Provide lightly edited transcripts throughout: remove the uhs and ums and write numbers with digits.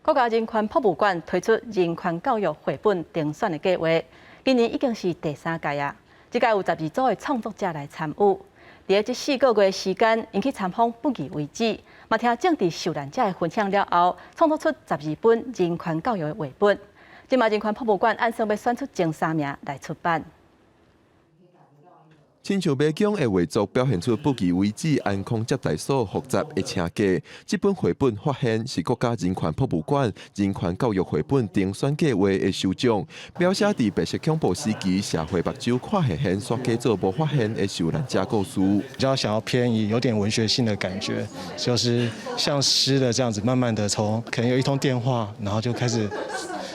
國家人權博物館推出人權教育繪本評選的計劃，今年已經是第三屆啊！這屆有十二組的創作者來參與。佇這4個月時間，𪜶去參訪不義遺址，嘛聽政治受難者的分享了後，創作出十二本人權教育的繪本。這馬人權博物館按算欲選出前三名來出版。親像迷宮的畫作表現出不義遺址安康接待所複雜的車架。這本繪本發現是國家人權博物館人權教育繪本評選計劃的首獎，描寫佇白色恐怖時期社會目睭看現現，煞假做無發現的受難者故事。比較想要偏以有點文學性的感覺，就是像詩的這樣子，慢慢的從可能有一通電話，然後就開始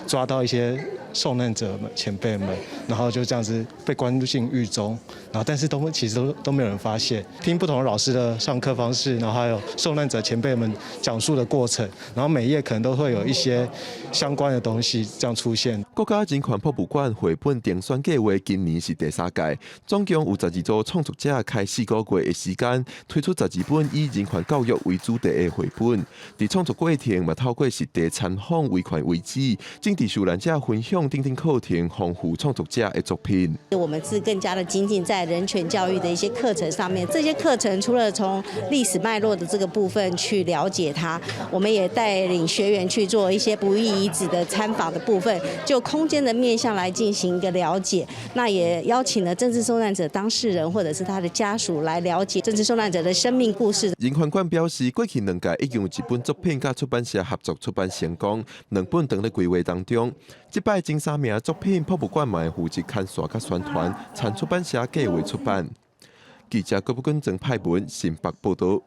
抓到一些受難者們前輩們，然後就這樣子被關進獄中，然後但是都其實都沒有人發現。聽不同的老師的上課方式，然後還有受難者前輩們講述的過程，然後每頁可能都會有一些相關的東西這樣出現。國家人權博物館繪本評選計劃今年是第三屆，總共有十二組創作者開4個月的時間，推出十二本以人權教育為主題的繪本。佇創作過程嘛，透過實地參訪維權遺址、政治受難者分享等等課程，豐富創作者的作品。我們是更加的精進在人權教育的一些課程上面。這些課程除了從歷史脈絡的這個部分去了解它，我們也帶領學員去做一些不義遺址的參訪的部分，就空間的面向來進行一個了解。那也邀請了政治受難者當事人或者是他的家屬來了解政治受難者的生命故事。人權館表示，過去兩屆已經有一本作品佮出版社合作出版成功，兩本當咧規劃當中。這擺前三名作品，博物館嘛會負責牽線佮宣傳，參出版社計劃出版。記者郭寶君、曾派文新北報道。